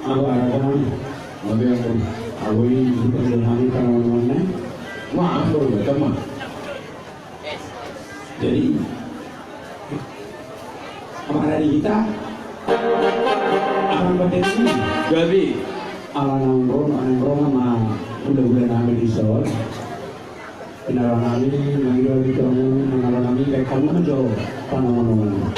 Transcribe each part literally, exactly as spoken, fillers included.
Ahu aragam, ahu yang, ahu i bukan dengan kami karena mana? Wah, ahu beragam. Jadi, apa ada di kita? Apa yang berarti? Gabe. Ala naung ro, naung ro ma hulahula nami dison. Pinarroha nami, mangido di Tuhan, mangido nami, baik kamu aja, panongonon.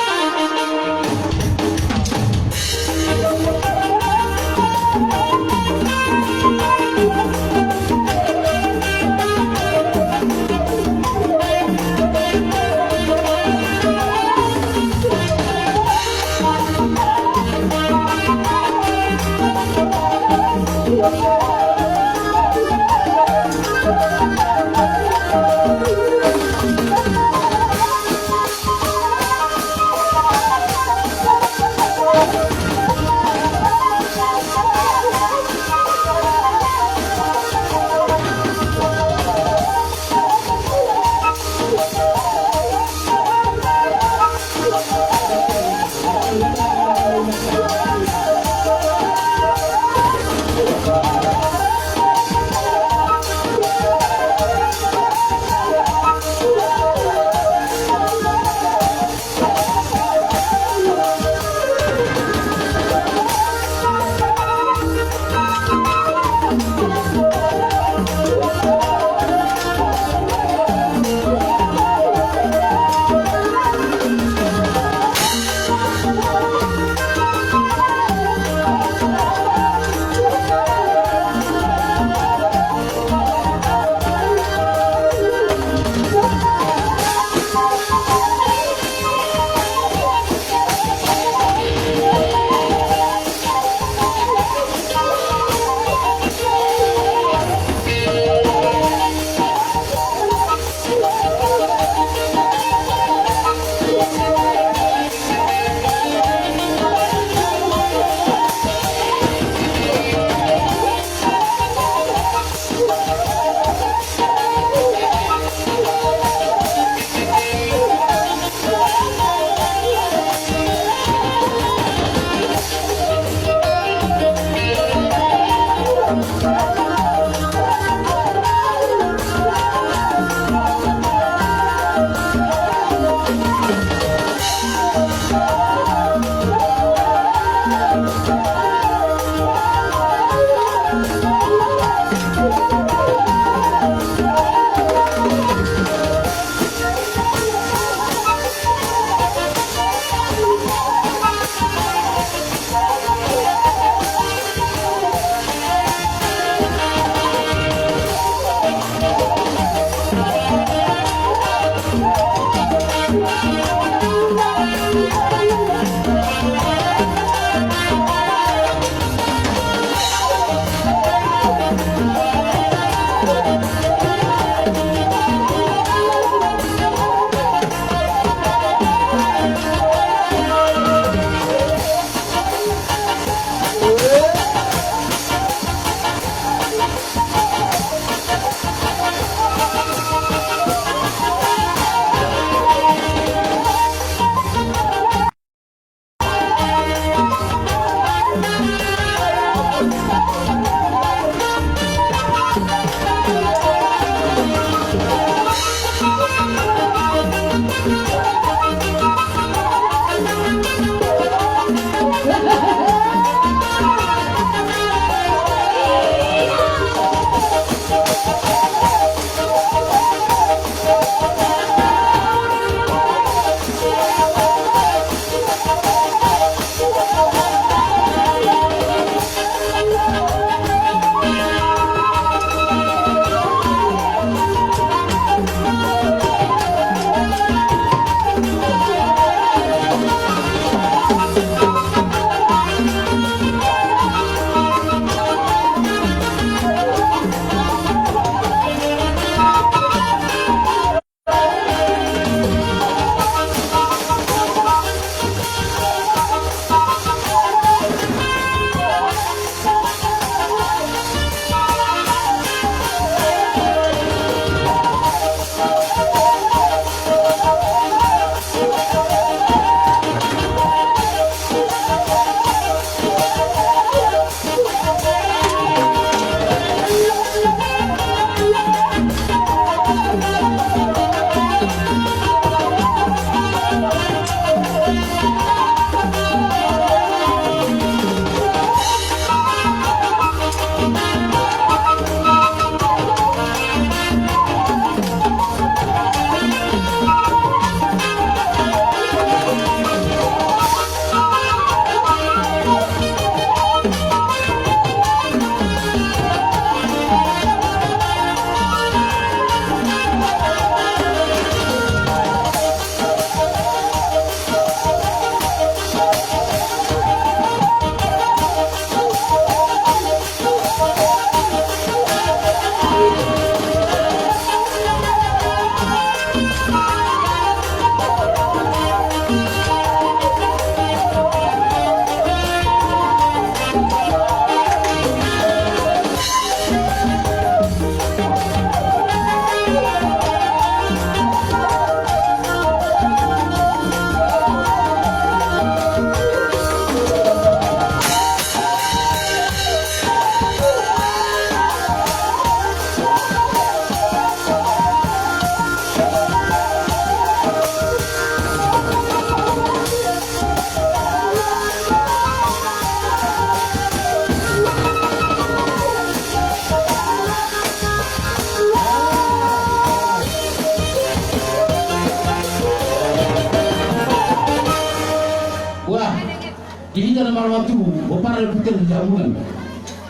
Marwatu, bopar le puter di jamunan.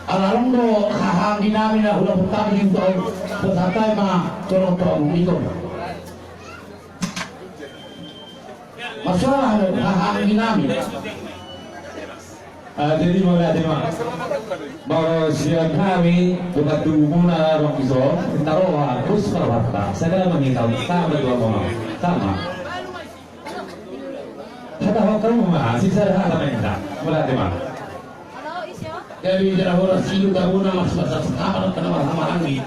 Ala long do haha anggi nami na hula putang di utang. Pesatai ma corong tong ikon. Masalah haha anggi nami. Ah, jadi mauliate ma. Molo sian hami bukan tubuhna rong iso. Taroa terus parwarta. Saya kira mengikau sama dua mama. Sama. Hata hokam ma sisa hata menta. Mauliate ma. Jadi jala horas ido tabona mas basa sama kena mas sama anggi.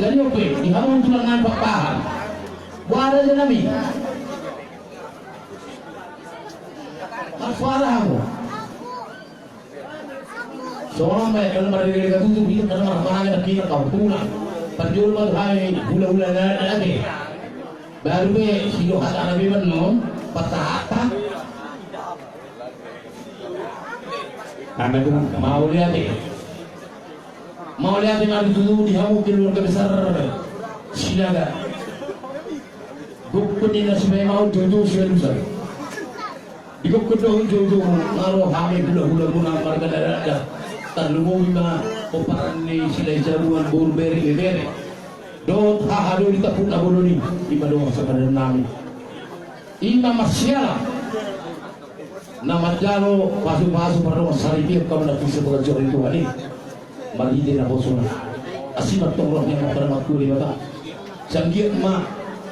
Jadi oke, di hamu tulang nai papahan. Buat aja nami. Mas suara hamu. Songon ma, kalau merdeka tutup itu karena marhahae kira kau pulang. Panjul ma tu hami hula-hula na ate. Baru be sido hata na be manon patahata. Karena itu mauliate. Mauliate ma tutu di hamu keluarga besar Sinaga. Gokkon ni na sipaimahon joujou sialusan. Di gokkon dohot joujou nga ro hami hula-hula muna marga Daraja. Tarlumobi ma pomparan ni Silahi Jabuan boru bere ibebere. Dohot haha doli tapuk na bolon i. Ima dohot sapadan nami. Ima masiala. Na manjalo pasu-pasu pardongan saripeon hamu na bisa pengajuan Tuhan i. Marhite naposona. Asi ma tong roh ni Amanta Martua Debata. Sai anggiat ma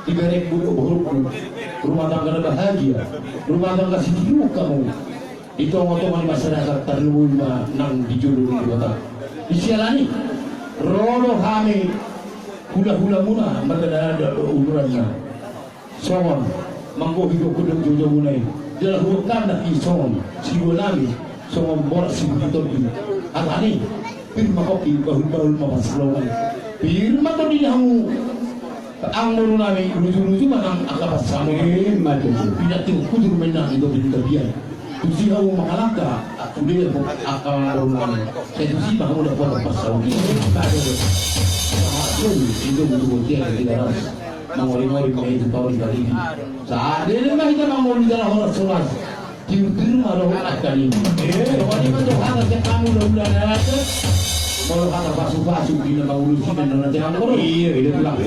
dibereng budak boruku. Rumah tangga na bahagia. Rumah tangga sitiruon hamu. Di tonga-tonga ni masyarakat tarlumobi ma nang di jolo ni Debata. Di siala ni i. Ro do hami hula-hula muna marga Daraja dohot uluranna. Songon manggohi gokkon dohot joujoumuna i. Jala huhut hami songon siboan nami songon boras siburi tondi. Hata ni pir ma pongki bahul-bahul ma pansalongan. Pir ma tondi ni hamu angka boru nami luju-luju ma nang angka pansalongan. Ima tutu. Pinantikhon hujur ma inna di tondi ni tapian. Tusi hamu mangalangka, aku dia angka boru nami. Sai tusi ma hamu dapot pansalongan. Itu butuh botian di dalam. Mangoli-ngoli ma itu tau di kali. Sadele ma hita mangoli jala horas-horas. Tiur-tiur ma dohot angka nami. Pokokna ma dohot hata sian hamu hula-hula na ate. Molo hata pasu-pasu di na mangulu simen na nanti hamu. Iya, iya, tulang.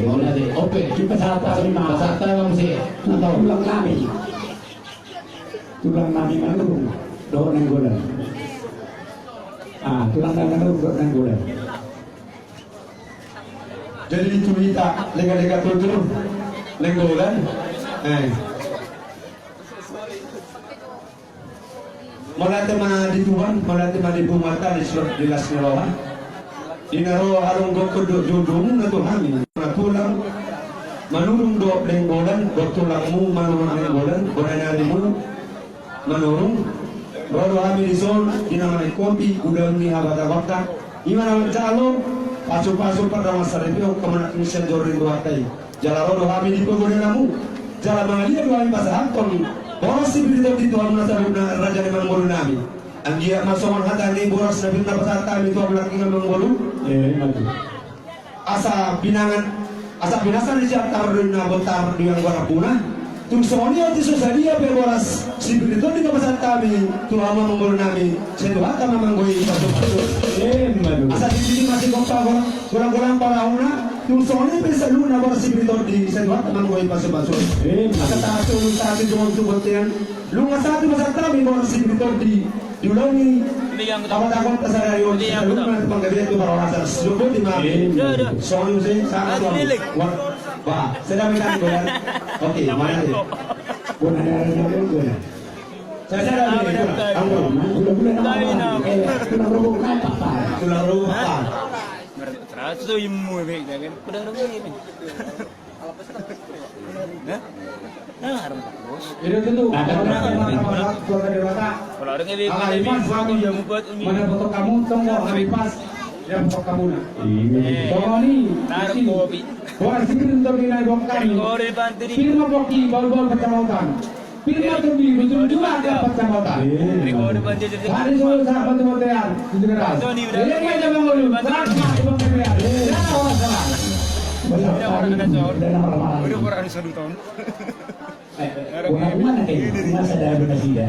Ope. Kita sahat hami ma. Sahat hami ma muse. Tulang nami. Tulang nami Manurung dohot Nainggolan. Ah, tulang nami Manurung dohot Nainggolan. Jadi itu hita lega-lega tutur Nainggolan. Eh. Mauliate ma di Tuhan, mauliate ma di punguanta di surat di las ni roha. Di na ro adong gokkon dohot joujoumuna tu hami. Na tulang Manurung dohot Nainggolan, dohot tulangmu Manurung Nainggolan, bona ni arimu Manurung. Ro do hami dison di na maningkopi ulaon ni habatahonta. Ima na manjalo pasu-pasu pardongan saripeon hamu na tung sian joro ni Tuhanta i. Jala ro do hami di pogu ni namu. Jala mangaliat do hami pasahathon boras sibiri tondi tu hamuna saluhutna raja ni mangolu nami. Anggiat ma songon hata ni boras na pinta pasahat hami tu hamuna na mangolu. Eh, maju. Asa binangan, asa binasa ni siap tar do na bontar di anggo arapuna. Tung songon i ate so sadia pe boras sibiri tondi na pasahat hami tu hamu mangolu nami. Sai Tuhanta ma manggohi pasu-pasu. Eh, maju. Asa di sini masih kompak boras. Golang-golang parahuna, tung songon i pe saluhutna boras sibiri tondi, sai Tuhanta ma manggohi pasu-pasu. Asa tahan solu, tahan solu tu bontean. Nunga sahat tu pasahat hami boras sibiri tondi di ulaon ni habatahonta sadari on, saluhutna tu panggabean tu parhorasan. Songon i ma. Songon i muse, sahat tu. Bah, sedang minta goyang. Oke, mana dia? Gua nanya, nanya, gua nanya. Saya, saya ada ini, gua. Kamu, gula-gula nama apa? Eh, tulang rubuk apa? Tulang rubuk apa? Seratus tu ilmu, be, jangan. Udah, udah, udah, udah. Hah? Nah, harus terus. Jadi itu tuh, kalau orang yang makan keluarga dewata, kalau orang yang kalau Ivan, suami yang mana foto kamu, tunggu, hari pas, yang foto kamu, nah. Iya. Tunggu nih, taruh kopi. Boras sibiri tondi na bongkar. Pir ma pongki bahul-bahul pansamotan. Pir ma tondi luju-luju ma angka pansamotan. Sari solo sahat tu bontean. Tujuh belas. Jadi ma jaman ngolu. Sahat ma tu bontean. Ya, orang salah. Benar, tadi. Udah pernah ada satu tahun. Eh, gua mana, eh? Masa ada donasi dah?